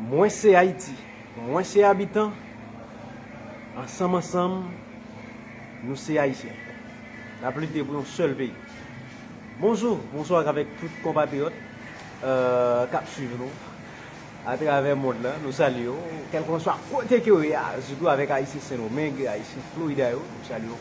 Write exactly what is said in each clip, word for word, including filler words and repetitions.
Mwen se Ayiti, mwen se abitan, ansanm ansanm, nou se Ayisyen. N ap lite pou yon sèl peyi. Bonjou, bonswa avèk tout konpatriyòt euh, k ap swiv nou atravè mond lan. Nou salye w, kèlkanswa kote ke w ye a, sitou avèk Ayisyen Sendomeng, Ayisyen Florida yo, nou salye w.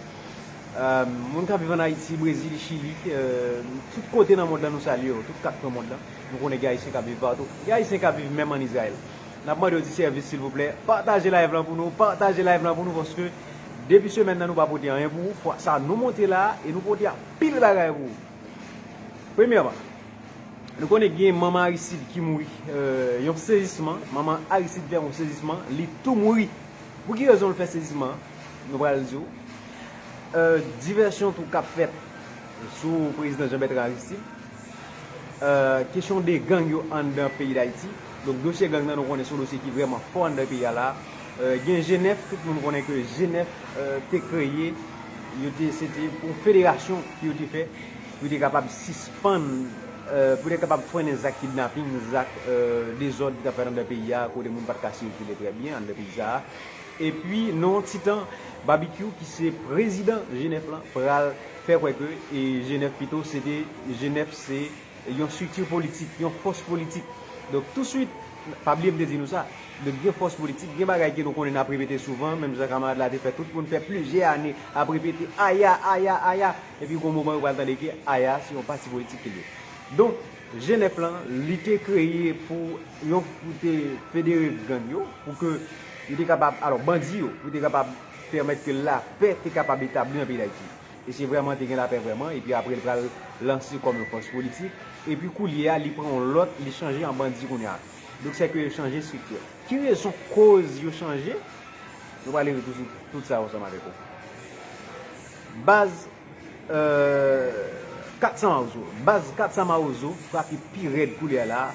Euh, moun k ap viv ann Ayiti, Brezil, Chili, euh, tout kote nan mond lan nou salye yo, tout kat kwen mond lan. Nou konnen gen Ayisyen k ap viv patou. Gen Ayisyen k ap viv menm ann Izrayèl. N ap mande w ti sèvis silvouplè, pataje live lan pou nou, pataje live lan pou nou paske depi semèn nan nou pa pote anyen pou ou, fwa sa nou monte la e nou pote anpil bagay pou ou. Premyèman, nou konnen gen manman Aristide ki mouri, euh, yon sezisman, manman Aristide fè yon sezisman, li tou mouri. Pou ki rezon l fè sezisman an? Nou pral di w. Euh, divèsyon tou k ap fèt sou prezidan Jean Bertrand Aristide. Euh, kesyon de gang yo anndan peyi Dayiti. Donk dosye gang nan nou konnen se yon dosye ki vrèman fò anndan peyi a la. Euh, gen G nèf, tout moun konnen ke G nèf euh, te kreye, yo te, se te yon federasyon ke yo te fè pou yo te kapab sispann, euh, pou yo te kapab frennen zak kidnaping, zak euh, dezòd ki t ap fèt anndan peyi a, kote moun pa t ka sikile trè byen anndan peyi sa a. Epi, nan yon ti tan, Babikyou, ki se prezidan G nèf lan, pral fè kwè ke e G nèf pito, se te G nèf se yon estrikti politik, yon fòs politik. Donk, touswit, pa bliye m te di nou sa, donk, gen fòs politik, gen bagay ke nou konnen n ap repete souvan, menm jan kamarad la te fè tout moun fè plizyè ane ap repete aya, aya, aya, epi gon moman yo pral tande ke aya se yon pati politik ke l ye. Donk, G nèf lan, li te kreye pou yon, pou te federe gang yo, pou ke yo te kapab, alò, bandi yo, pou te kapab pèmèt ke lapè te kapab etabli nan peyi Dayiti. E se vrèman te gen lapè vrèman, epi apre l pral lanse kòm yon fòs politik, epi koulye a, li pran yon lòt, li chanje an bandi kounye a. Donk, se ke yo chanje estrikti. Ki rezon koz yo chanje? Nou pral rive tout, tout sa ansanm avèk ou. Baz euh, kat san Mawozo. Baz kat san Mawozo frape pi rèd koulye a la.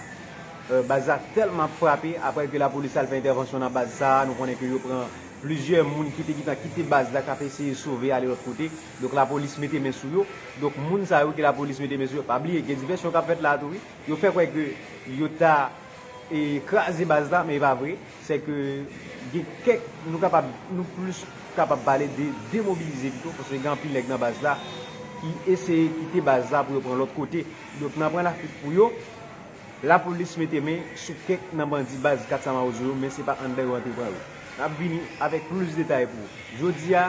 Euh, baz la tèlman ap frape, apre ke lapolis al fè entèvansyon nan baz sa a, nou konnen ke yo pran plizyè moun ki te gentan kite baz la, k ap eseye sove ale lòt kote. Donk, lapolis mete men sou yo. Donk, moun sa yo ke lapolis mete men sou yo, pa bliye, gen divèsyon k ap fèt la a tou, wi. Yo fè kwè ke yo ta e kraze baz la, men e pa vre. Se ke gen kèk, nou kapab, nou plis kapab pale de demobilize pito, paske gen anpil nèg nan baz la ki eseye kite baz la pou yo pran lòt kote. Donk, nan pran lafwit pou yo, lapolis mete men sou kèk nan bandi baz kat san Mawozo yo, men se pa anndan yo antre pran yo. N ap vini avèk plis detay pou ou. Jodi a,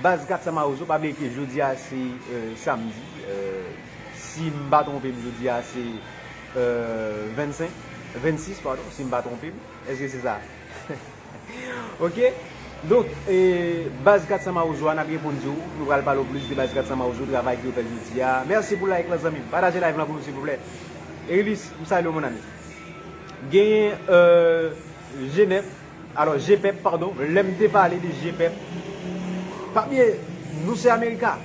baz kat san Mawozo, pa bliye ke jodi a se euh, samdi, euh, si m pa twonpe m, jodi a se euh, vennsenk, vennsis, padon, si m pa twonpe m. Èske se sa? Ok? Donk, e, baz kat san Mawozo a, n ap reponn di w, nou pral pale w plis de baz kat san Mawozo, travay ke yo fè jodi a. Mèsi pou like lan, zanmi m. Pataje live lan pou nou, silvouplè. Erilis, m salye w, mon ami. Genyen, euh, G nèf, alò, G pèp, padon, lè m te pale de G pèp, pa bliye, nou se Amerika.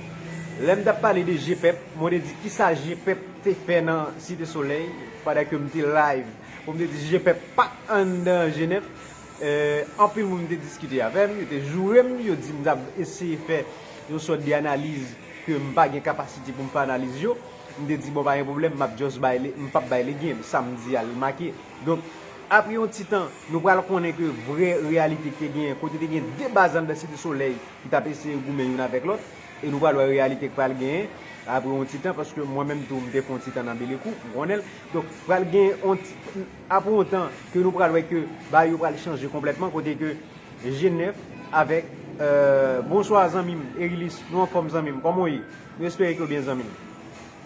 Lè m t ap pale de G pèp, mwen te di kisa G pèp te fè nan Site Solèy, pandan ke m te live, pou m te di G pèp pa t anndan G nèf. Euh, anpil moun te diskite avè m, yo te joure m, yo di m t ap eseye fè yon sòt de analiz ke m pa gen kapasite pou m fè analiz yo. M te di, bon, pa gen pwoblèm, m ap just bay le, m p ap bay legen, sa m di a, li make. Donk, apre yon ti tan, nou pral konnen ke vrè reyalite ki te genyen, kote te gen de baz anndan Site Solèy ki t ap eseye goumen youn avèk lòt, e nou pral wè reyalite k pral genyen apre yon ti tan, paske mwen menm tou, m te fè yon ti tan nan Belekou, m konnen l. Donk, pral gen yon ti, apre yon tan, ke nou pral wè ke bagay yo pral chanje konplètman, kote ke G nèf avèk, euh, bonswa zanmi m, Erilis, nou anfòm zanmi m, kòman w ye? Nou espere ke w byen zanmi m.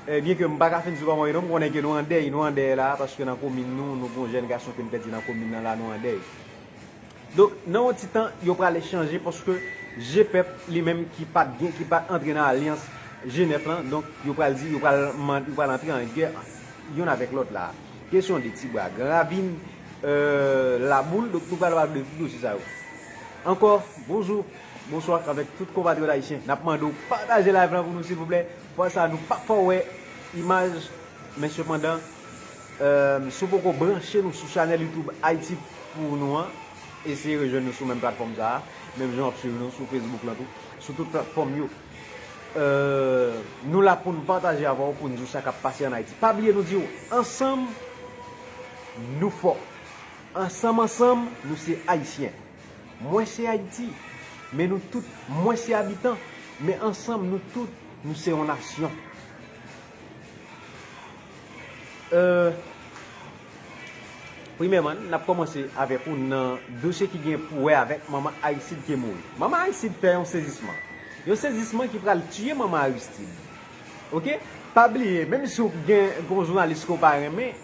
Eh, byenke m pa ka fin di w kòman w ye non, m konnen ke nou an dèy, nou an dèy la, paske nan komin nou, nou gen yon jèn gason ke n pèdi nan komin nan la, nou an dèy. Donk, nan yon ti tan, yo prale chanje paske G pèp li menm ki pa t gen, ki pa t antre nan alyans G nèf lan, donk, yo pral di, yo pral, yo pral antre an gè youn avèk lòt la. Kesyon de Tibwa, Gran Ravin, euh, Laboul, donk, nou pral pale de tout dosye sa yo. Ankò, bonjou, bonswa avèk tout konpatriyòt ayisyen. N ap mande w pataje live lan pou nou, silvouplè. Fwa sa, nou p ap fè w wè imaj, men sepandan, euh, si w poko branche nou sou chanèl YouTube Ayiti pou nou an, eseye rejwenn nou sou menm platfòm sa a, menm jan w ap swiv nou sou Facebook lan tou, sou tout platfòm yo. Euh, nou la pou n pataje avè w, pou n di w sa k ap pase ann Ayiti. Pa bliye, nou di w, ansanm, nou fò. Ansanm ansanm, nou se Ayisyen. Mwen se Ayiti, men nou tout, mwen se abitan, men ansanm nou tout, nou se yon nasyon. Euh, Premyèman, n ap kòmanse avèk ou nan dosye ki gen pou wè avèk manman Aristide ki mouri. Manman Aristide fè yon sezisman. Yon sezisman ki pral tiye manman Aristide. Oke? Pa bliye, menm si w gen yon jounalis ke w pa renmen,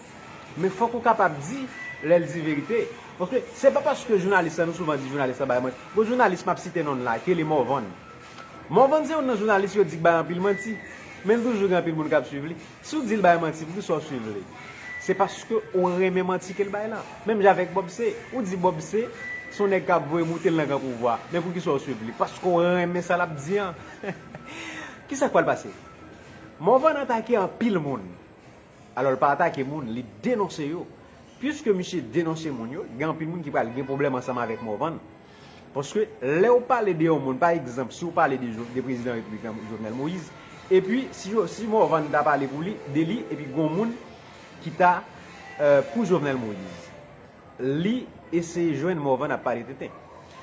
men fòk ou kapab di lè l di verite. Paske se pa paske jounalis la, nou souvan di jounalis la bay manti. Bon, jounalis m ap site non l la, ki rele Morvan. Morvan se youn nan jounalis yo di k bay anpil manti, men l toujou gen anpil moun k ap swiv li. Si w di l bay manti, poukisa w swiv li? Se paske w renmen manti ke l bay la. Menm jan avèk Bob C, ou di Bob C se yon nèg k ap voye moute l nan kan pouvwa, men poukisa w swiv li? Paske w renmen sa l ap di an. Kisa k pral pase? Morvan atake anpil moun. Alò, l pa atake moun, li denonse yo. Piske misye denonse moun yo, gen anpil moun ki pral gen pwoblèm ansanm avèk Morvan. Paske lè w pale de yon moun, pa egzanp, si w pale de, Jo- de prezidan repiblik la, Jovenel Moïse, epi si, Jo- si Morvan ta pale pou li, de li, epi gon moun ki ta euh, pou Jovenel Moïse, li eseye jwenn Morvan ap pale tenten.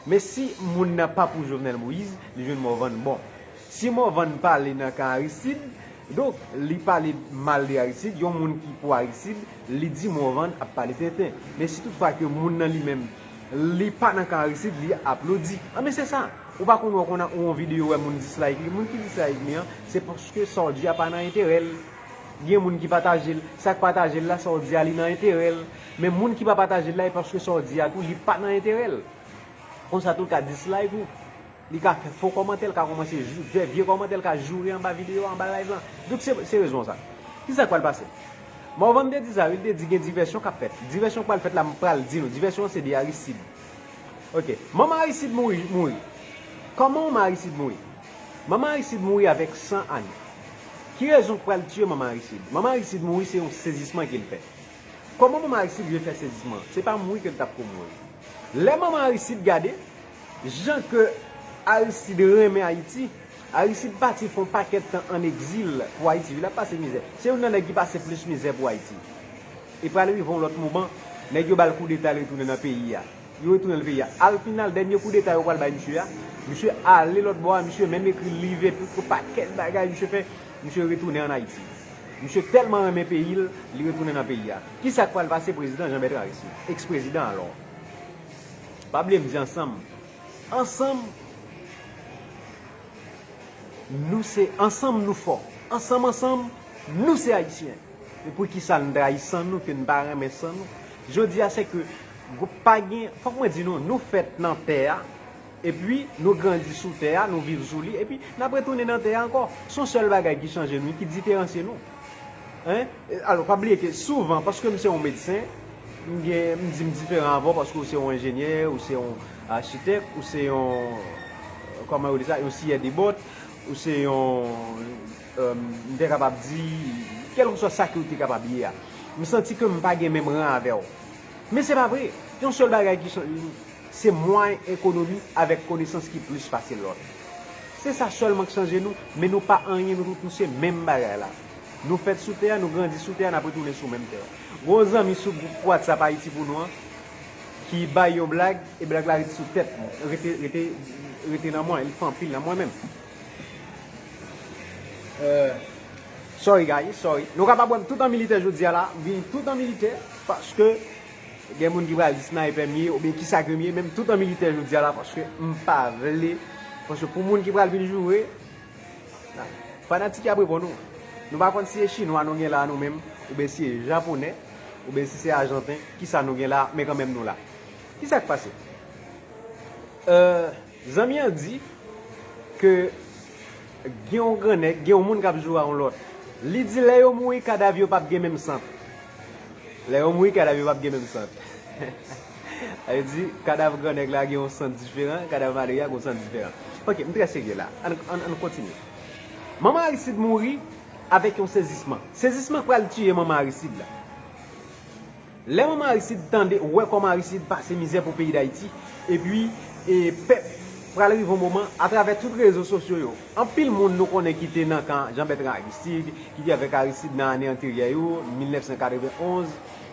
Men si moun nan pa pou Jovenel Moïse, li jwenn Morvan bon. Si Morvan pale nan kan Aristide, donk, li pale mal de Aristide, yon moun ki pou Aristide, li di Morvan ap pale tenten. Men si toutfwa ke moun nan li menm, li pa nan kan Aristide, li aplodi. An men se sa. Ou pa konn wè konn ou yon videyo wè moun dislike li. Moun ki dislike li an, se paske sa w di a pa nan enterè l. Gen moun ki pataje l. Sa k pataje l la, sa w di a, li nan enterè l. Men moun ki pa pataje l la, e paske sa w di a tou, li pa nan enterè l. Konsa tou, l ka dislike ou. Li ka fè fo kòmantè, l ka kòmanse jou- fè vye kòmantè, l ka joure anba videyo a, anba live lan. Donk, se, se rezon sa. Kisa k pral pase? Morvan te di sa, wi, li te di gen divèsyon k ap fèt. Divèsyon k pral fèt la, m pral di nou. Divèsyon an se de Aristide. Ok. Manman Aristide mouri, mouri. Kòman manman Aristide mouri? Manman Aristide mouri avèk san ane. Ki rezon k pral tiye manman Aristide? Manman Aristide mouri, se yon sezisman ke l fè. Kòman manman Aristide rive fè sezisman? Se pa mouri ke l t ap kou mouri. Lè manman Aristide gade, jan ke Aristide renmen Ayiti, Aristide pati fè yon pakèt tan ann egzil pou Ayiti wi, l ap pase mizè. Se youn nan nèg ki pase plis mizè pou Ayiti. E pral rive yon lòt moman, nèg yo ba l koudeta, l retounen nan peyi a. Yo retounen nan peyi a. Al final, dènye koudeta yo pral bay misye a, misye ale lòt bò a, misye menm ekri liv epi yon pakèt bagay misye fè, misye retounen ann Ayiti. Misye tèlman renmen peyi l, li retounen nan peyi a. Kisa k pral pase prezidan Jean Bertrand Aristide? Eks prezidan alò. Pa bliye m di ansanm. Ansanm, nou se, ansanm nou fò. Ansanm, ansanm, nou se Ayisyen. Men poukisa n trayi san nou, ke n pa renmen san nou? Jodi a, se ke gwo- pa gen, fòk mwen di nou, nou fèt nan tè a, epi nou grandi sou tè a, nou viv sou li, epi n ap retounen nan tè a ankò. Se yon sèl bagay ki chanje nou, ki diferansye nou. Hein? Alò, pa bliye ke souvan, paske m se yon medsen, m gen, m di m diferan avè w paske w se yon enjenyè, ou se yon achitèk, ou se yon, kòman yo di sa, yon siyè de bòt, ou se yon, euh, m te kapab di, kèlkeswa sa ke w te kapab ye a. M santi ke m pa gen menm ran avè w. Men se pa vre. Yon sèl bagay ki chanje nou, se mwayen ekonomi avèk konesans ki plis pase lòt. Se sa sèlman k chanje nou, men nou pa anyen, nou tout nou se menm bagay la. Nou fèt sou tè a, nou grandi sou tè a, n ap retounen sou menm tè a. Gon zanmi sou gwoup WhatsApp Ayiti pou nou an, ki bay yon blag, e blag la rete sou tèt li, rete, rete, rete nan mwen, li fè anpil nan mwen menm. Euh, sorry guys, sorry. Nou kapab wè m tout an militè jodi a la, m vini tout an militè, paske gen moun ki pral di sniper m ye, oubyen kisa ke m ye, men m tout an militè jodi a la, paske m pa vle, paske pou moun ki pral vin joure, fanatik yo ap reponn ou. Nou pa konn si se chinwa nou gen la nou menm, oubyen si se japonè, oubyen si se ajanten, kisa nou gen la, men kanmenm nou la. Kisa k pase? Euh, zanmi an di ke gen yon gran nèg, gen yon moun k ap joure a yon lòt. Li di lè yo mouri, kadav yo p ap gen menm sant. Lè yo mouri, kadav yo p ap gen menm sant. Sa vle di, kadav gran nèg la gen yon sant diferan, kadav malere a gen yon sant diferan. Ok, m trè serye la. Ann, ann, ann kontinye. Manman Aristide mouri avèk yon sezisman. Sezisman k pral tiye manman Aristide la. Lè manman Aristide tande, wè kòman Aristide pase mizè pou peyi Dayiti, epi, e, pèp pral rive yon moman, atravè tout rezo sosyo yo, anpil moun nou konnen ki te nan kan Jean Bertrand Aristide, ki te avèk Aristide nan ane anteryè yo, mil nèf san katrevenn onz,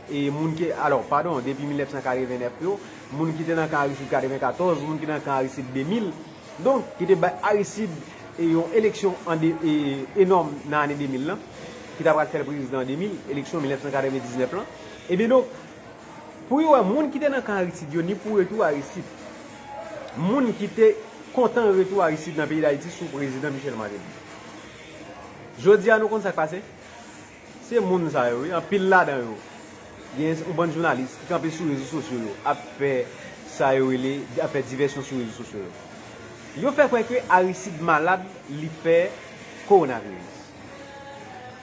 E moun ki, alò, padon, depi mil nèf san katreven nèf yo, moun ki te nan kan Aristide katreven katòz, moun ki nan kan Aristide de mil, donk, ki te bay Aristide e yon eleksyon an de, e, enòm nan ane de mil lan, ki ta pral fè l prezidan an de mil, eleksyon mil nèf san katreven diznèf lan. Ebyen, donk, pou yo wè, moun ki te nan kan Aristide yo, ni pou retou Aristide. Moun ki te kontan retou Aristide nan peyi Dayiti sou prezidan Michel Martelly. Jodi a, nou konn sa k pase? Se moun sa yo, wi, anpil ladan yo. Gen yon bann jounalis ki kanpe sou rezo sosyo yo, ap fè sa yo rele, ap fè divèsyon sou rezo sosyo yo. Yo fè kwè ke Aristide malad, li fè kowonaviris.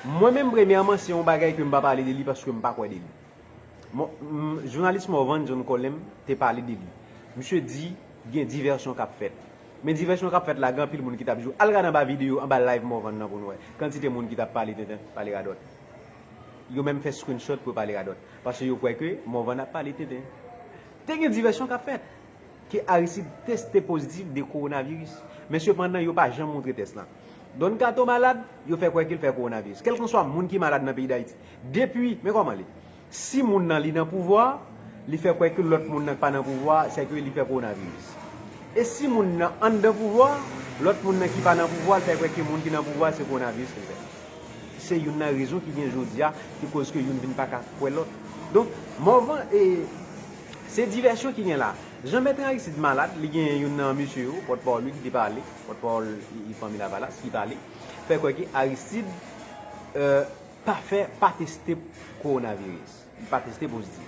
Mwen menm, premyèman, se yon bagay ke m pa pale de li paske m pa kwè de li. Mo- m- jounalis Morvan John Colem te pale de li. Misye di gen divèsyon k ap fèt. Men divèsyon k ap fèt la, gen anpil moun ki t ap jwe. Al gade anba videyo, anba live Morvan nan pou nou wè. Kantite moun ki t ap pale tenten, pale radòt. Yo menm fè screenshot pou yo pale radòt. Paske yo kwè ke Morvan ap pale tenten. Te gen divèsyon k ap fèt. Ke Aristide teste pozitif de kowonaviris. Men sepandan, yo pa janm montre tès lan. Don Kato malad, yo fè kwè ke l fè kowonaviris. Kèlkanswa moun ki malad nan peyi Dayiti. Depi, men kòman li? Si moun nan li nan pouvwa, li fè kwè ke lòt moun nan ki pa nan pouvwa, sèke li fè kowonaviris. E si moun nan anndan pouvwa, lòt moun nan ki pa nan pouvwa, li fè kwè ke moun ki nan pouvwa, se kowonaviris li fè. Se youn nan rezon ki gen jodi a, ki koz ke youn vin pa ka kwè lòt. Donk, Morvan, e, se divèsyon ki gen la. Jean Bertrand Aristide malad, li gen youn nan mesye yo, pòtpawòl li ki te pale, pòtpawòl, e, e, Fanmi Lavalas ki pale, fè kwè ke Aristide, e, pa fè, pa teste kowonaviris. Li pa teste pozitif.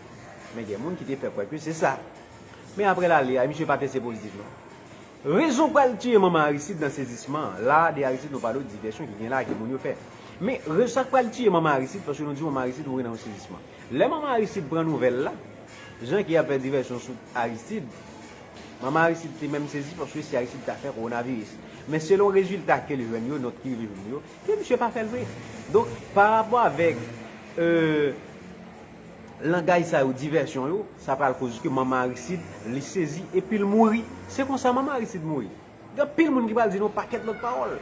Men gen moun ki te fè kwè ke se sa. Men apre l ale a, misye pa teste pozitif non. Rezon k pral tiye manman Aristide nan sezisman an. La, de Aristide, nou pale de divèsyon ki gen la, ke moun yo fè. Men, rezon sa k pral tiye manman Aristide, paske nou di manman Aristide mouri nan yon sezisman. Lè manman Aristide pran nouvèl la, jan ke y ap fè divèsyon sou Aristide, manman Aristide te menm sezi paske si Aristide ta fè kowonaviris. Men selon rezilta ke l jwenn yo, nòt ki rive jwenn yo, ke misye pa fè l vre. Donk, parapò avèk, e, langaj sa yo, divèsyon yo, sa pral koz ke manman Aristide, li sezi epi l mouri. Se konsa manman Aristide mouri. Gen anpil moun ki pral di nou pakèt lòt pawòl.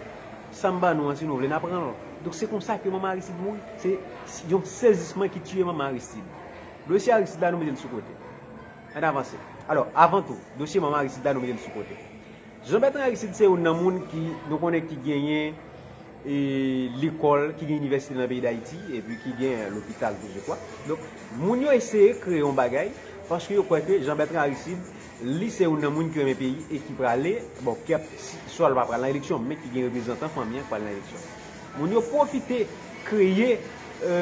Sa m ba nou an, si nou vle, n a pran l. Donk, se konsa ke manman Aristide mouri. Se, se yon sezisman ki tiye manman Aristide. Dosye Aristide la, nou mete l sou kote. Ann avanse. Alò, avan tou, dosye manman Aristide la, nou mete l sou kote. Jean Bertrand Aristide se youn nan moun ki, nou konnen ki genyen, e, lekòl, ki gen inivèsite nan peyi Dayiti, epi ki gen lopital tou, je crois. Donk, moun yo eseye kreye yon bagay, paske yo kwè ke Jean Bertrand Aristide, li se youn nan moun ki renmen peyi e ki prale, bon, ki ap, si, swa l pa pral nan eleksyon, men ki gen reprezantan fanmi an ki pral nan eleksyon. Moun yo pwofite kreye, e,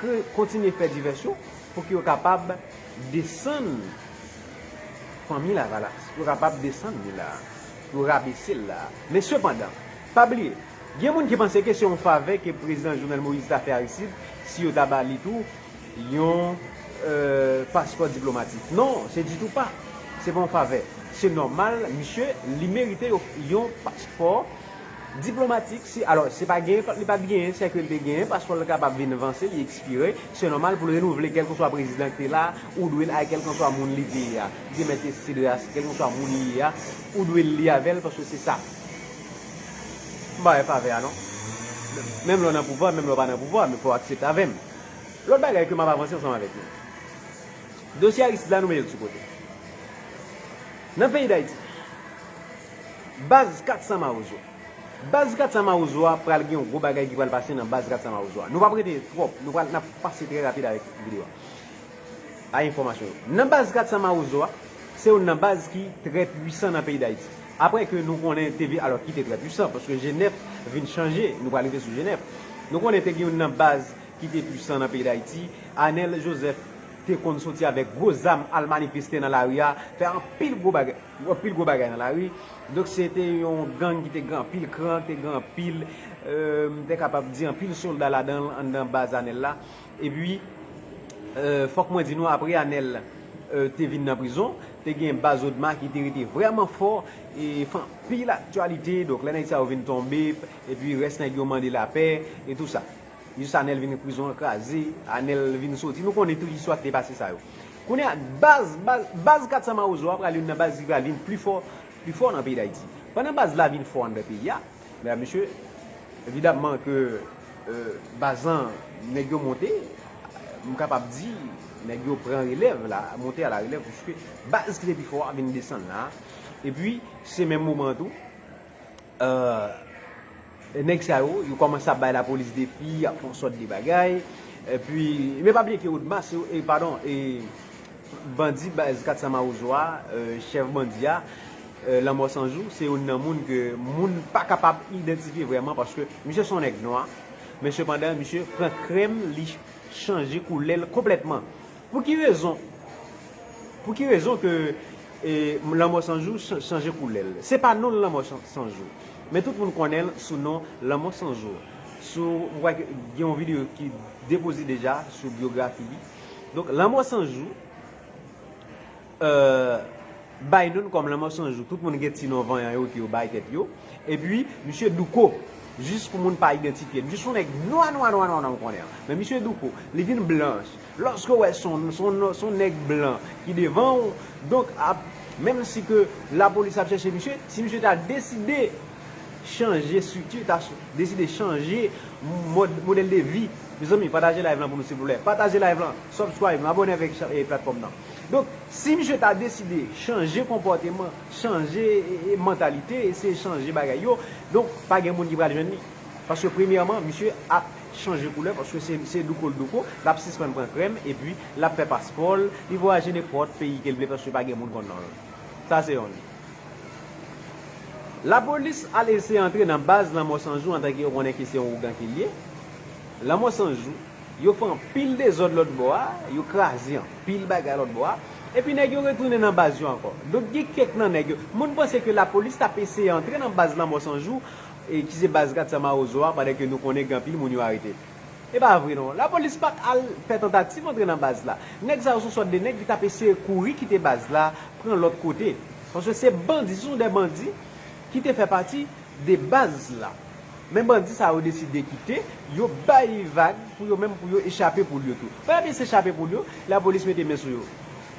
kre- kontinye fè divèsyon pou ke yo kapab desann fanmi Lavalas, pou yo kapab desann li la, pou yo rabese l la. Men sepandan, pa bliye, gen moun ki panse ke se yon favè ke prezidan Jovenel Moïse ta fè Aristide si yo ta ba li tou yon, e, paspò diplomatik. Non, se ditou pa. Se pa yon favè. Se nòmal, misye, li merite yo- yon paspò diplomatik. Si, alò, se pa gen, li pa t genyen, sèke l te genyen, paspò l kapab vin vanse, li ekspire. Se nòmal pou l renouvle, kèlkanswa prezidan ki te la, ou dwe l a kèlkanswa moun li te ye a. Li te mèt te Cedras, kèlkanswa moun li ye a, ou dwe l li avè l, paske se sa. M pa wè favè a, non. Menm lè w nan pouvwa, menm lè w pa nan pouvwa, men fò w aksepte avè m. Lòt bagay ke m ap avanse ansanm avèk nou. Dosye Aristide la, nou mete l sou kote. Nan peyi Dayiti, baz kat san Mawozo. Baz kat san Mawozo a pral gen yon gwo bagay ki pral pase nan baz kat san Mawozo a. Nou p ap rete twòp, nou pral, n ap pase trè rapid avèk videyo a. A enfòmasyon yo. Nan baz kat san Mawozo a, se youn nan baz ki trè pwisan nan peyi Dayiti. Apre ke nou konnen te vin, alò ki te trè pwisan, paske G nèf vin chanje, nou pral rive sou G nèf. Nou konnen te gen youn nan baz ki te pwisan nan peyi Dayiti. Anèl Jozèf te konn soti avèk gwo zam al manifeste nan lari a, fè anpil gwo bagay, anpil gwo bagay nan lari. Donk, se te yon gang ki te gen anpil kran, te gen anpil, e, m te kapab di anpil sòlda ladan l, anndan baz Anèl la. Epi, e, fòk mwen di nou, apre Anèl, e, te vin nan prizon, te gen baz Odma ki te rete vrèman fò, e fè anpil aktyalite. Donk, lè nèg sa yo vin tonbe, epi rès nèg yo mande lapè, e tou sa. Jis Anèl vin prizon an kraze, Anèl vin soti. Nou konnen tout istwa ki te pase sa yo. Kounye a, baz, baz, baz kat san Mawozo a pral youn nan baz ki pral vin pli fò, pli fò nan peyi Dayiti. Pandan baz la vin fò anndan peyi a, medam, mesye, evidamman ke, e, baz lan, nèg yo monte, M kapab di, nèg yo pran relèv la, monte a la relèv, puiske baz ki te pi fò a vin desann la. Epi, se menm moman an tou, euh, nèg sa yo, yo kòmanse ap bay lapolis defi, ap fè yon sòt de bagay. Epi, men pa bliye ke Odma, se, e, padon, e, bandi baz kat san Mawozo a, euh, chèf bandi a, euh, Lanmò San Jou, se youn nan moun ke moun pa kapab idantifye vrèman, paske misye se yon nèg nwa, men sepandan, misye pran krèm, li chanje koulè l konplètman. Pou ki rezon? Pou ki rezon ke, e, Lanmò San Jou chan- chanje koulè l? Se pa non l Lanmò San San Jou. Men tout moun konnen l sou non Lanmò San Jou. Sou, m kwè ke gen yon videyo ki depoze deja sou byografi li. Donk, Lanmò San Jou, euh, bay non kòm Lanmò San Jou. Tout moun gen ti non vanyan yo ke yo bay tèt yo. Epi, misye Douko, jis pou moun pa idantifye l. Misye se yon nèg nwa, nwa, nwa, nwa, nwa, m konnen an. Men misye Douko, li vin blanch. Lòske w wè se yon, se yon, se yon nèg blan ki devan w, donk, ap, menm si ke lapolis ap chèche misye, si misye ta deside chanje estrikti, ta ch- deside chanje mòd, modèl de vi, mezanmi, pataje live lan pou nou, silvouplè. Pataje live lan, subscribe, abòne avèk cha- e, platfòm nan. Donk, si misye ta deside chanje konpòteman, chanje, e, e, mantalite, eseye chanje bagay yo, donk, pa gen moun ki pral jwenn li. Paske, premyèman, misye ap chanje koulè, paske se, se Douko l Douko, l ap sispann pran krèm, epi l ap fè paspò l, li vwayaje nenpòt peyi ke l vle, paske pa gen moun konn non l. Sa se yonn. Lapolis al eseye antre nan baz Lanmò San Jou antanke yo konnen ke se yon ougan ke l ye. Lanmò San Jou, yo fè anpil dezòd lòt bò a, yo kraze anpil bagay lòt bò a, epi nèg yo retounen nan baz yo ankò. Donk, gen kèk nan nèg yo, moun panse ke lapolis t ap eseye antre nan baz Lanmò San Jou, e ki se baz kat san Mawozo a, pandan ke nou konnen gen anpil moun yo arete. E pa vre non. Lapolis pa t al fè tantativ antre nan baz la. Nèg sa yo se yon sòt de nèg ki t ap eseye kouri kite baz la, pran lòt kote. Paske se bandi, se yon de bandi ki te fè pati de baz la. Men bandi sa yo deside kite, yo bay vag pou yo menm pou yo echape poul yo tou. Pandan y ap eseye chape poul yo, lapolis mete men sou yo.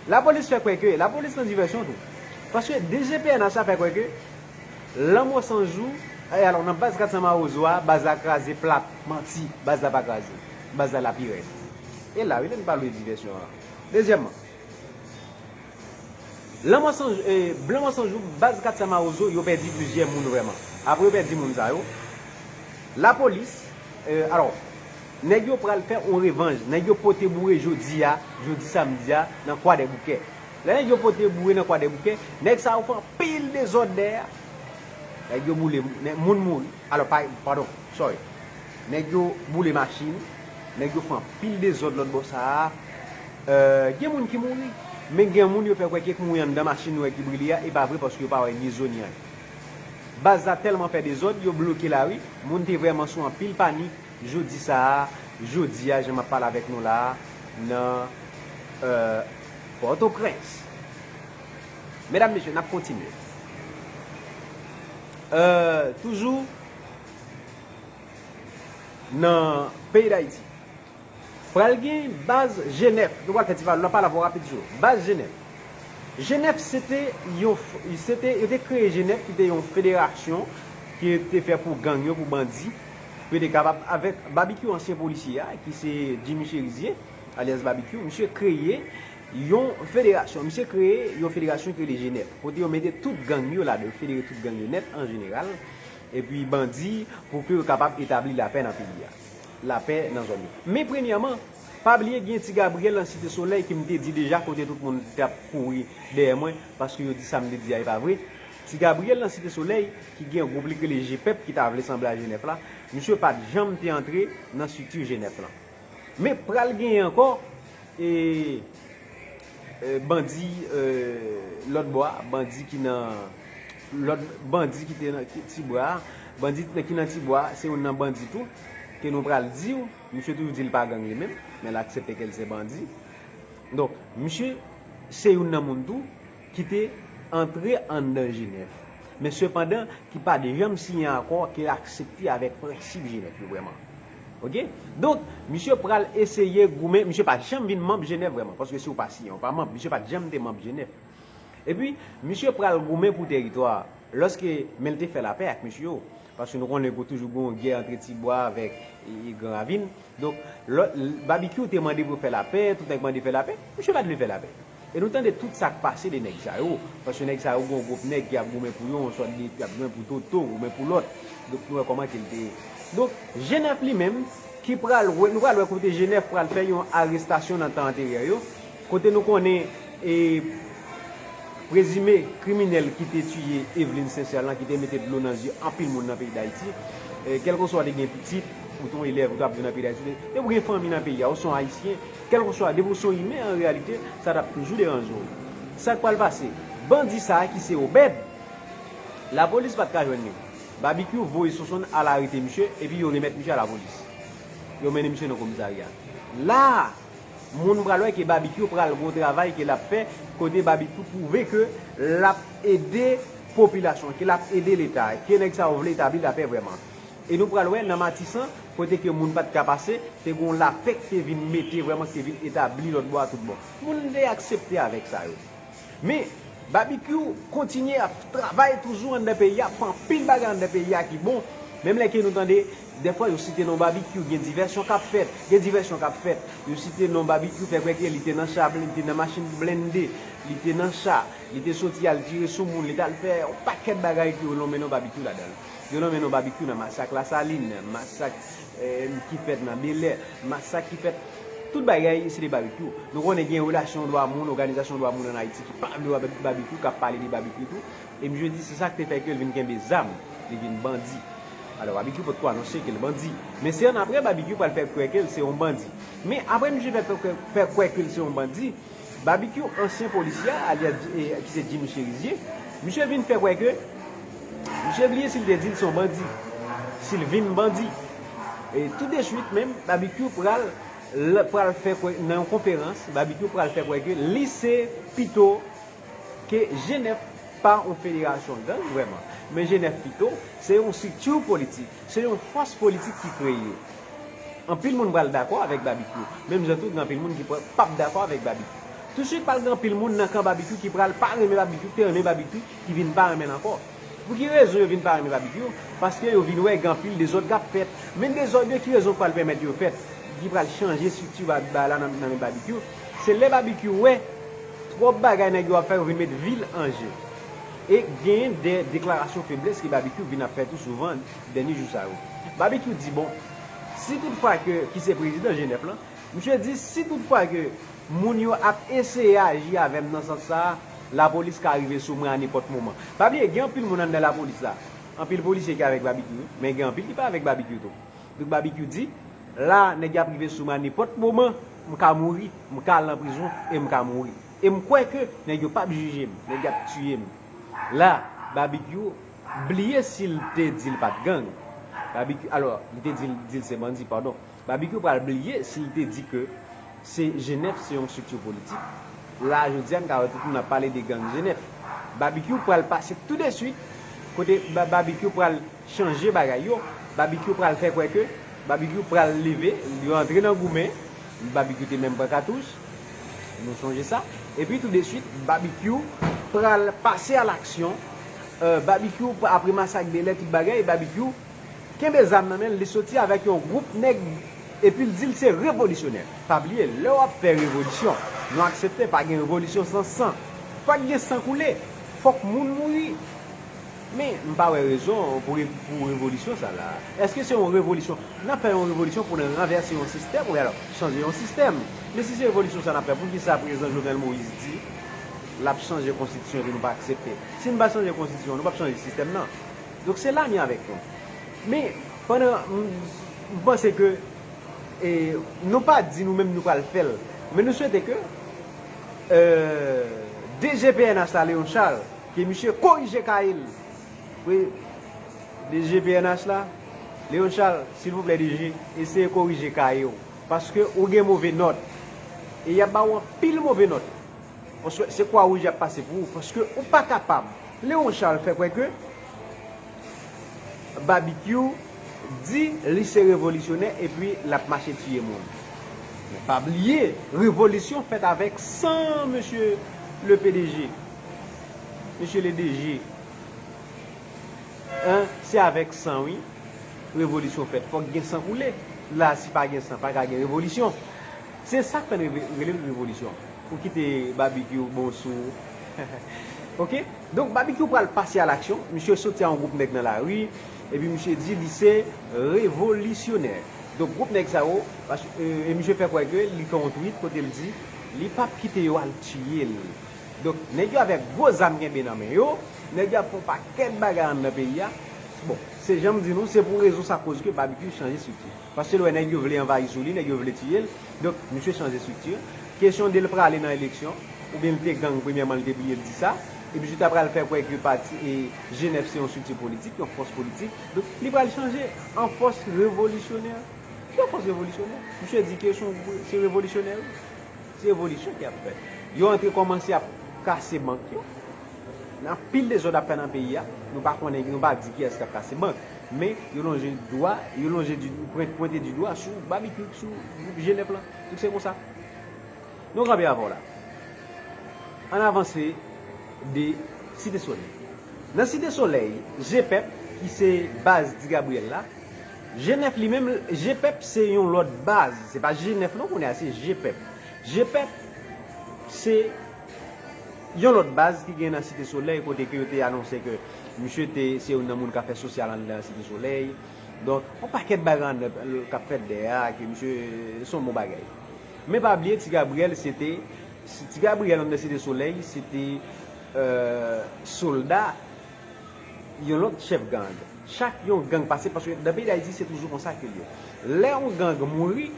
Lapolis fè kwè ke, lapolis nan divèsyon tou. Paske D G P N H la fè kwè ke Lanmò San Jou, e alò nan baz kat san Mawozo a, baz la kraze plat, manti, baz la pa kraze. Baz la lapirèd. E la, wi, lè n pale de divèsyon an. Dezyèmman, Lanmò San Jou, e, Lanmò San Jou, baz kat san Mawozo, yo pèdi plizyè moun vrèman. Apre yo pèdi moun sa yo, lapolis, e, alò, nèg yo pral fè yon revanj. Nèg yo pote boure jodi a, jodi samdi a, nan Kwadèboukè. Lè nèg yo pote boure nan Kwadèboukè, nèg sa yo fè anpil dezòd dèyè. Nèg yo boule, nè- moun mouri. Alò, pa, padon, sorry. Nèg yo boule machin, nèg yo fè anpil dezòd lòt bò sa a. Euh, gen moun ki mouri, men gen moun yo fè kwè ke k mouri anndan machin nou wè ki brile a, e pa vre paske yo pa wè ni zo ni anyen. Baz la tèlman fè dezòd, yo bloke lari, moun te vrèman sou anpil panik. Jodi sa a, jodi a, jan m ap pale avèk nou la a, nan, euh, Pòtoprens. Medam, mesye, n ap kontinye. Euh, toujou nan peyi Dayiti. Pral gen baz G nèf. Nou pral fè ti pale, n ap pale avè w rapid sou baz G nèf. G nèf se te yon, se te, yo te kreye G nèf ki te yon federasyon ki te fè pou gang yo, pou bandi, pou yo te kapab, avèk Babikyou, ansyen polisye a, ki se Jimmy Chérizier, alyas Babikyou, misye kreye yon federasyon. Misye kreye yon federasyon ki rele G nèf, kote yo mete tout gang yo ladan, yo federe tout gang yo nèt an jeneral, epi bandi, pou ke yo kapab etabli lapè nan peyi a. Lapè nan zòn yo. Men premyèman, pa bliye gen Ti Gabriyèl nan Site Solèy ke m te di deja kote tout moun t ap kouri dèyè mwen paske yo di sa m te di a e pa vre. Ti Gabriyèl nan Site Solèy ki gen yon gwoup li k rele G pèp ki ta vle sanble a G nèf la, misye pa t janm te antre nan estrikti G nèf lan. Men pral genyen ankò, e, e, bandi, e, lòt bò a, bandi ki nan, lòt bandi ki te nan ki, Tibwa a, bandi ki nan Tibwa a, se youn nan bandi tou, ke nou pral di w, misye toujou di l pa gang li menm, men l aksepte ke l se bandi. Donk, misye se youn nan moun tou ki te antre anndan G nèf, men sepandan ki pa t janm siyen akò ke l aksepte avèk prensip G nèf yo vrèman. Oke? Donk, misye pral eseye goumen, misye pa t janm vin manm G nèf vrèman, paske si w pa siyen, w pa manm, misye pa t janm te manm G nèf. Epi, misye pral goumen pou tèritwa a. Lòske, men l te fè lapè ak mesye yo. Paske nou konnen pou toujou gen yon gè antre Tibwa avèk e, e, Gran Ravin. Donk, lò, Babikyou te mande pou fè lapè, tout nèg mande fè lapè, misye pa t vle fè lapè. E nou tande tout sa k pase de nèg sa yo. Paske nèg sa yo gen yon gwoup nèg ki ap goumen pou yo, yon sòt de, ki ap goumen pou Toto, goumen pou lòt. Donk, nou wè kòman ke l te ye. Donk, Jenèf li menm, ki pral wè, nou pral wè kote Jenèf pral fè yon arestasyon nan tan anterye yo, kote nou konnen e, prezime kriminèl ki te tiye Eveline Sincère lan, ki te mete dlo nan zye anpil moun nan peyi Dayiti, e, kèlkeswa w te gen pitit, ou te yon elèv, ou t ap viv nan peyi Dayiti, depi w gen fanmi nan peyi a, ou se yon Ayisyen, kèlkeswa, depi w se yon imen an reyalite, sa t ap toujou deranje w. Sa k pral pase? Bandi sa a ki se Obed, lapolis pa t ka jwenn li. Babikyou voye Sonsonn al arete misye, epi yo remèt misye a lapolis. Yo mennen misye nan komisarya. La a, moun pral wè ke Babikyou pral gon travay ke l ap fè, kote Babikyou pwouve ke l ap ede popilasyon, ke l ap ede Leta, ke nèg sa yo vle etabli lapè vrèman. E nou pral wè nan Matisan, kote ke moun pa t ka pase, te gon lapè ki te vin mete vrèman, ki te vin etabli lòt bò a tout bon. Moun te aksepte avèk sa yo. Men, Babikyou kontinye ap travay toujou anndan peyi a, ap fè anpil bagay anndan peyi a ki bon. Menm lè ke nou tande, dèfwa yo site non Babikyou, gen divèsyon k ap fèt, gen divèsyon k ap fèt. Yo site non Babikyou, fè kwè ke li te nan cha, li te nan machin blende, li te nan cha, li te soti al tire sou moun, li t al fè yon pakèt bagay ke yo nonmen non Babikyou ladan l. Yo nonmen non Babikyou nan masak Lasalin, masak, eh, ki fèt nan Belè, masak ki fèt, tout bagay se de Babikyou. Nou konnen gen relasyon dwa moun, òganizasyon dwa moun ann Ayiti ki pa vle wè Babikyou, k ap pale de Babikyou tou. E m jwe di se sa k te fè ke l vin kenbe zam, li vin bandi. Alò, Babikyou potko anonse ke l bandi. Men se annapre Babikyou pral fè kwè ke l se yon bandi. Men apre misye fè, fè, fè kwè ke l se yon bandi, Babikyou, ansyen polisye a, alyas, eh, ki se Jim Cherizier, misye vin fè kwè ke misye bliye si l te di l se yon bandi, si l vin bandi. E tou de swit menm, Babikyou pral, l-, pral fè kwè, nan yon konferans, Babikyou pral fè kwè ke li se pito ke Jenèf pa yon federasyon gang vrèman, men Jenèf pito se yon estrikti politik, se yon fòs politik ki kreye. Anpil moun pral dakò avèk Babikyou, menm jan tou gen anpil moun ki pral p ap dakò avèk Babikyou. Touswit pral gen anpil moun nan kan Babikyou ki pral pa renmen Babikyou, ki te renmen Babikyou, ki vin pa renmen l ankò. Pou ki rezon yo vin pa renmen Babikyou? Paske yo vin wè gen anpil dezòd k ap fèt. Men dezòd yo, ki rezon k pral pèmèt yo fèt? Ki pral chanje estrikti ba-, bagay la nan, nan men Babikyou? Se lè Babikyou wè twòp bagay nèg yo ap fè, yo vin met vi l an je. E genyen de deklarasyon feblès ke Babikyou vin ap fè tou souvan dènye jou sa yo. Babikyou di, bon, si toutfwa ke, ki se prezidan Jenèf lan, misye di, si toutfwa ke moun yo ap eseye aji avè m nan sans sa a, lapolis ka rive sou mwen a nenpòt moman. Pa bliye, gen anpil moun anndan lapolis la. Anpil polisye ki avèk Babikyou, men gen anpil ki pa avèk Babikyou tou. Donk Babikyou di, la, nèg yo ap rive sou mwen a nenpòt moman, m ka mouri, m ka al nan prizon e m ka mouri. E m kwè ke nèg yo p ap jije m, nèg yo ap tiye m. La, Babikyou bliye si l te di l pa t gang. Babikyou, alò, li te di l, di l se bandi, padon. Babikyou pral bliye si l te di ke se Jenèf se yon estrikti politik. La, jodi a, n ka wè tout moun ap pale de gang Jenèf. Babikyou pral pase tou de swit, kote Ba-, Babikyou pral chanje bagay yo. Babikyou pral fè kwè ke Babikyou pral leve, yo antre nan goumen, Babikyou te menm pran katouch, nou sonje sa. Epi tou de swit, Babikyou pral pase a laksyon. Eh, Babikyou, apre masak Belè, tout bagay, Babikyou kenbe zam nan men l, li soti avèk yon gwoup nèg, epi l di l se revolisyonè. Pa bliye, lè w ap fè revolisyon, nou aksepte pa gen revolisyon san san. Fòk gen san koule, fòk moun mouri. Men, m pa wè rezon pou re-, pou revolisyon sa la. Èske se yon revolisyon? N ap fè yon revolisyon pou n ranvèse yon sistèm, wi, alò, chanje yon sistèm. Men si se revolisyon sa n ap fè, poukisa prezan Jovenel Moïse di l ap chanje konstitisyon epi nou pa aksepte? Si n pa chanje konstitisyon, nou p ap chanje sistèm nan. Donk, se la m ye avèk nou. Men, pandan m, m panse ke, e, nou pa di nou menm nou pral fè l, men nou swete ke, e, D G P N H la, Léon Charles, ke misye korije kaye l. Wi, D G P N H la, Léon Charles, silvouplè, D G, eseye korije kaye w. Paske ou gen move nòt. E y ap ba w anpil move nòt. Paske se kwa wouj y ap pase pou ou. Paske ou pa kapab. Léon Charles fè kwè ke Babikyou di li se revolisyonè epi l ap mache tiye moun. Men pa bliye, revolisyon fèt avèk san, mesye le P D G. Mesye le D G, An, se avèk san, wi, revolisyon fèt. Fòk gen san koule. La, si pa gen san, pa ka gen revolisyon. Se sa k fè n rele l revolisyon. Ou kite Babikyou bon sou ou. Oke? Donk, Babikyou pral pase a laksyon. Misye soti a yon gwoup nèg nan lari. Epi misye di li se revolisyonè. Donk, gwoup nèg sa yo, e misye fè kwè ke li fè yon tweet kote l di li p ap kite yo al tiye l. Donk, nèg yo avèk gwo zam kenbe nan men yo, nèg yo ap fè yon pakèt bagay anndan peyi a. Bon, se jan m di nou, se pou rezon sa k koz ke Babikyou chanje estrikti. Paske l wè nèg yo vle anvayi sou li, nèg yo vle tiye l. Donk, misye chanje estrikti. Kesyon de l prale nan eleksyon, oubyen l te gang, premyèman, l te bliye l di sa. Epi misye ta pral fè kwè ke pati, e, G nèf se yon estrikti politik, yon fòs politik. Donk, li pral chanje an fòs revolisyonè. Ki yon fòs revolisyonè? Misye di ke se yon, se revolisyonè, wi. Se revolisyon ki ap fèt. Yo antre kòmanse ap kase bank yo. Anpil dezòd ap fèt nan peyi a. Nou pa konnen, nou pa di kiyès k ap kase bank. Men yo lonje dwa, yo lonje di, pwen-, pwente di dwa sou Babikyou, sou gwoup G nèf lan. Tout se konsa. Nou kanpe avè w la. Ann avanse de Site Solèy. Nan Site Solèy, G pèp, ki se baz Ti Gabriyèl la, G nèf li menm, G pèp se yon lòt baz. Se pa G nèf non, kounye a se G pèp. G pèp se yon lòt baz ki gen nan Site Solèy, kote ke yo te anonse ke misye te, se youn nan moun k ap fè sosyal anndan Site Solèy. Donk, yon pakèt bagay anndan k ap fèt dèyè a, ke misye, se yon bon bagay. Men pa bliye, Ti Gabriyèl, se te, Ti Gabriyèl anndan Site Solèy, se te, e, sòlda yon lòt chèf gang. Chak yon gang pase, paske nan peyi Dayiti, se toujou konsa ke l ye. Lè yon gang mouri,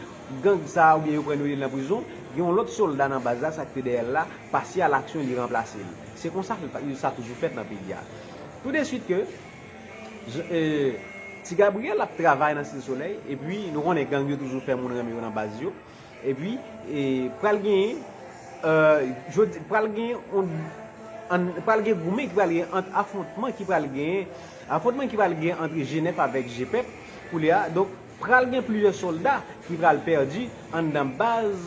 gang sa a, oubyen yo pran yo nan prizon, gen yon lòt sòlda nan baz la, sa k te dèyè l la, pase a laksyon, li ranplase l. Se konsa ke sa toujou fèt nan peyi a. Toudeswit ke, e, Ti Gabriyèl ap travay nan Site Solèy, epi nou konnen gang yo toujou fè moun renmen yo nan baz yo. Epi, e, pral genyen, e, jodi, pral genyen on, an, pral gen goumen ki pral gen ant afwontman ki pral genyen, afwontman ki pral genyen ant G nèf avèk G pèp, koulye a. Donk, pral gen plizyè sòlda ki pral pèdi anndan baz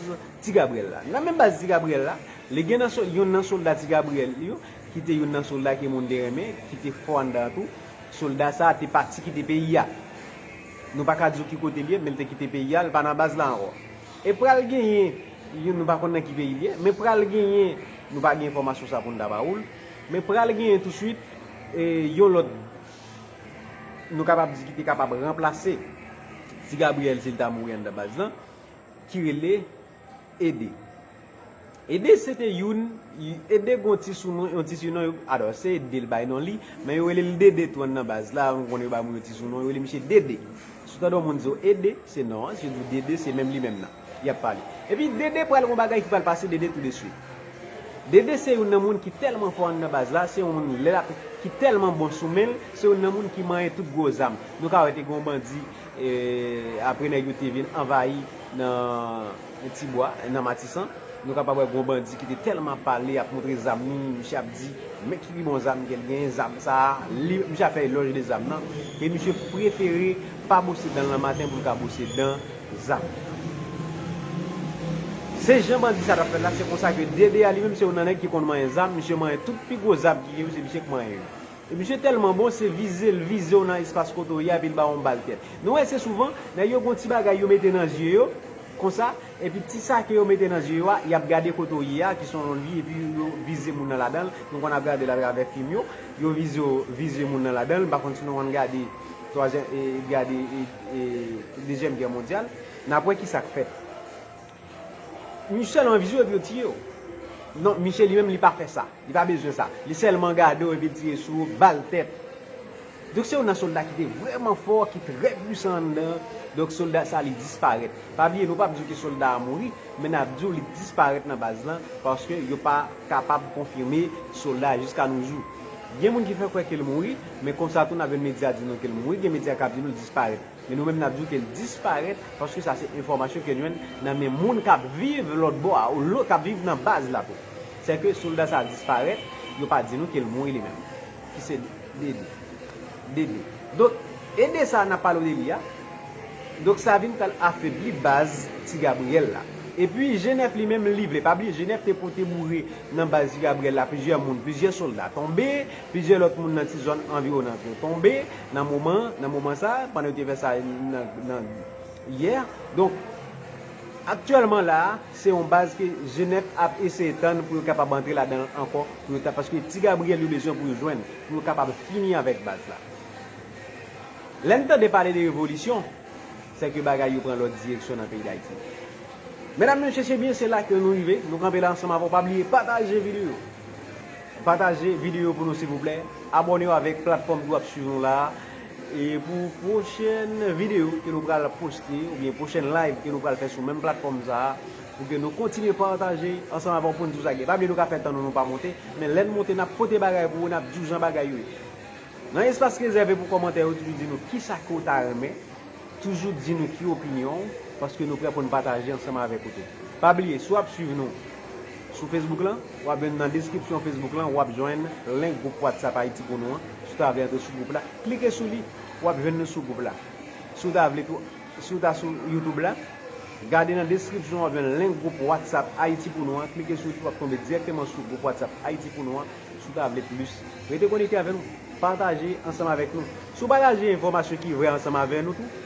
Ti Gabriyèl la. Nan menm baz Ti Gabriyèl la, li gen nan sò-, youn nan sòlda Ti Gabriyèl yo, ki te youn nan sòlda ke moun te renmen, ki te fò anndan an tou. Sòlda sa a te pati kite peyi a. Nou pa ka di w ki kote l ye, men l te kite peyi a, l pa nan baz la ankò. E pral genyen, youn, nou pa konn nan ki peyi l ye, men pral genyen, nou pa gen enfòmasyon sa pou n ta ba ou l, men pral genyen touswit, e, yon lòt, nou kapab di ki te kapab ranplase Ti Gabriyèl si l ta mouri anndan baz lan, ki rele Ede. Ede se te youn, Ede gon ti sounon, yon ti sinon, yo, alò, se Ede l bay non li, men yo rele l Dede tou anndan baz la, nou konnen yo ba moun yo ti sounon, yo rele misye Dede. Si w tande yon moun di w Ede, se non an, si yo di w Dede, se menm li menm nan y ap pale. Epi Dede pral gon bagay ki pral pase Dede toudeswit. Dede se youn nan moun ki tèlman fò anndan baz la, se yon moun lè l ap, ki tèlman bon sou men l, se youn nan moun ki manyen tout gwo zam. Nou ka wè te gon bandi, e, apre nèg yo te vin anvayi nan Tibwa, nan Matisan, nou kapab wè gon bandi ki te tèlman pale, ap montre zam li, misye ap di, men ki pi bon zam ke l genyen, zam sa a, li, misye ap fè elòj de zam nan, e misye prefere pa bwose dan l nan maten pou l ka bwose dan zam. Se jan bandi sa t ap fè l la, se konsa ke Dede a li menm se youn nan nèg ki konn manyen zam, misye manyen tout pi gwo zam ki gen yo, se misye k manyen yo. E misye tèlman bon, se vize l vize w nan espas kote w ye a, epi l ba w yon bal tèt. Nou wè se souvan, nèg yo gon ti bagay yo mete nan zye yo, konsa, epi ti sa ke yo mete nan zye yo a, y ap gade kote w ye a, ki se yon lòn li, epi yo vize moun nan ladan l. Nou konn ap gade l atravè fim yo, yo vize w, vize moun nan ladan l. M pa konn si nou konn gade twazyèm, e, gade, e, e, dezyèm gè mondyal. N ap wè ki sa k fèt. Misye sèlman vize w epi yo tiye w. Non, misye li menm li pa fè sa. Li pa bezwen sa. Li sèlman gade w epi l tire sou ou, bal tèt. Donk se youn nan sòlda ki te vrèman fò, ki trè pwisan anndan. Donk sòlda sa li disparèt. Pa bliye, nou p ap di w ke sòlda a mouri, men n ap di w li disparèt nan baz lan, paske yo pa kapab konfime sòlda a jiska nos jours. Gen moun ki fè kwè ke l mouri, men konsa tou n ap jwenn medya di nou ke l mouri, gen medya k ap di nou l disparèt. Men nou menm n ap di w ke l disparèt, paske sa se enfòmasyon ke n jwenn nan men moun k ap viv lòt bò a, ou lòt k ap viv nan baz la tou. Sèke sòlda sa a disparèt, yo pa di nou ke l mouri li menm. Ki se Dede. Dede. Donk, Ede sa a n ap pale w de li a, donk sa vin pral afebli baz Ti Gabriyèl la. Epi G nèf li menm li vle. Pa bliye, G nèf te pote boure nan baz Ti Gabriyèl la, plizyè moun, plizyè sòlda tonbe, plizyè lòt moun nan ti zòn anviwonan yo tonbe. Nan moman, nan moman sa, pandan yo te fè sa nan, nan yè. Donk, aktyèlman la, se yon baz ke G nèf ap eseye tann pou yo kapab antre ladan l ankò, pou yo ta, paske Ti Gabriyèl yo bezwen pou yo jwenn, pou yo kapab fini avèk baz la. Lè n tande pale de revolisyon, se ke bagay yo pran lòt direksyon nan peyi Dayiti. Medam, mesye, se byen, se la ke nou rive. Nou kanpe la ansanm avè w. Pa bliye pataje videyo. Pataje videyo pou nou, silvouplè. Abòne w avèk platfòm ki w ap swiv nou la a. E pou pwochèn videyo ke nou pral poste, oubyen pwochèn live ke nou pral fè sou menm platfòm sa a, pou ke nou kontinye pataje ansanm avè w pou n di w sa k gen. Pa bliye nou ka fè tan nou, nou pa monte, men lè n monte, n ap pote bagay pou ou, n ap di w jan bagay yo ye. Nan espas rezève pou kòmantè yo, toujou di nou kisa ke w ta renmen. Toujou di nou ki opinyon w, paske nou prè pou n pataje ansanm avèk ou tou. Pa bliye, si w ap swiv nou sou Facebook lan, w ap jwenn nan deskripsyon Facebook lan, w ap jwenn link gwoup WhatsApp Ayiti pou nou an. Si w ta vle antre sou gwoup la, klike sou li, w ap jwenn nou sou gwoup la. Si w ta vle tou, si w ta sou YouTube la, gade nan deskripsyon, w ap jwenn link gwoup WhatsApp Ayiti pou nou an, klike sou li, w ap tonbe dirèkteman sou gwoup WhatsApp Ayiti pou nou an. Si w ta vle plis, rete konekte avè nou. Pataje ansanm avèk nou. Si w pataje enfòmasyon ki vrè ansanm avè nou tou,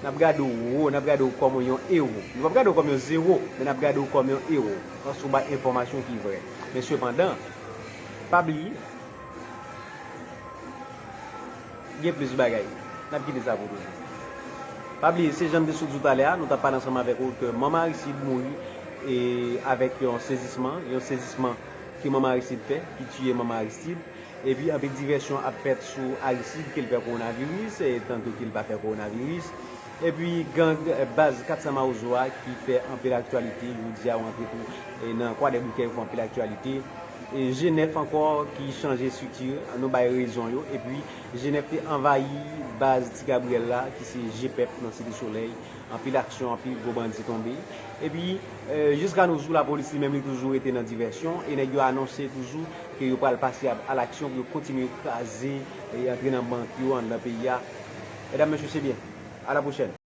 n ap gade w wo, n ap gade w kòm yon ewo. Nou p ap gade w kòm yon zewo, men n ap gade w kòm yon ewo. Paske w bay enfòmasyon ki vrè. Men sepandan, pa bliye, gen plis bagay. N ap kite sa pou toujou. Pa bliye, se jan m te sot di w talè a, nou t ap pale ansanm avèk ou ke Manman Aristide mouri e avèk yon sezisman, yon sezisman ke Manman Aristide fè, ki tiye Manman Aristide. Epi anpil divèsyon ap fèt sou Aristide, ke l fè kowonaviris, e tankou ke l pa fè kowonaviris. Epi gang, eh, baz kat san Mawozo a ki fè anpil aktyalite, jodi a w antre tou, eh, nan Kwadèboukè, yo fè anpil aktyalite. E G nèf ankò ki chanje estrikti, nou bay rezon yo. Epi G nèf te anvayi baz Ti Gabriyèl la, ki se G pèp nan Site Solèy. Anpil aksyon, anpil gwo bandi tonbe. Epi, eh, jiska nos jours, lapolis li menm li toujou rete nan divèsyon. E nèg yo anonse toujou ke yo pral pase a, a laksyon pou yo kontinye kraze e antre nan bank yo anndan peyi a. Medam, mesye, se byen. A la pwochèn.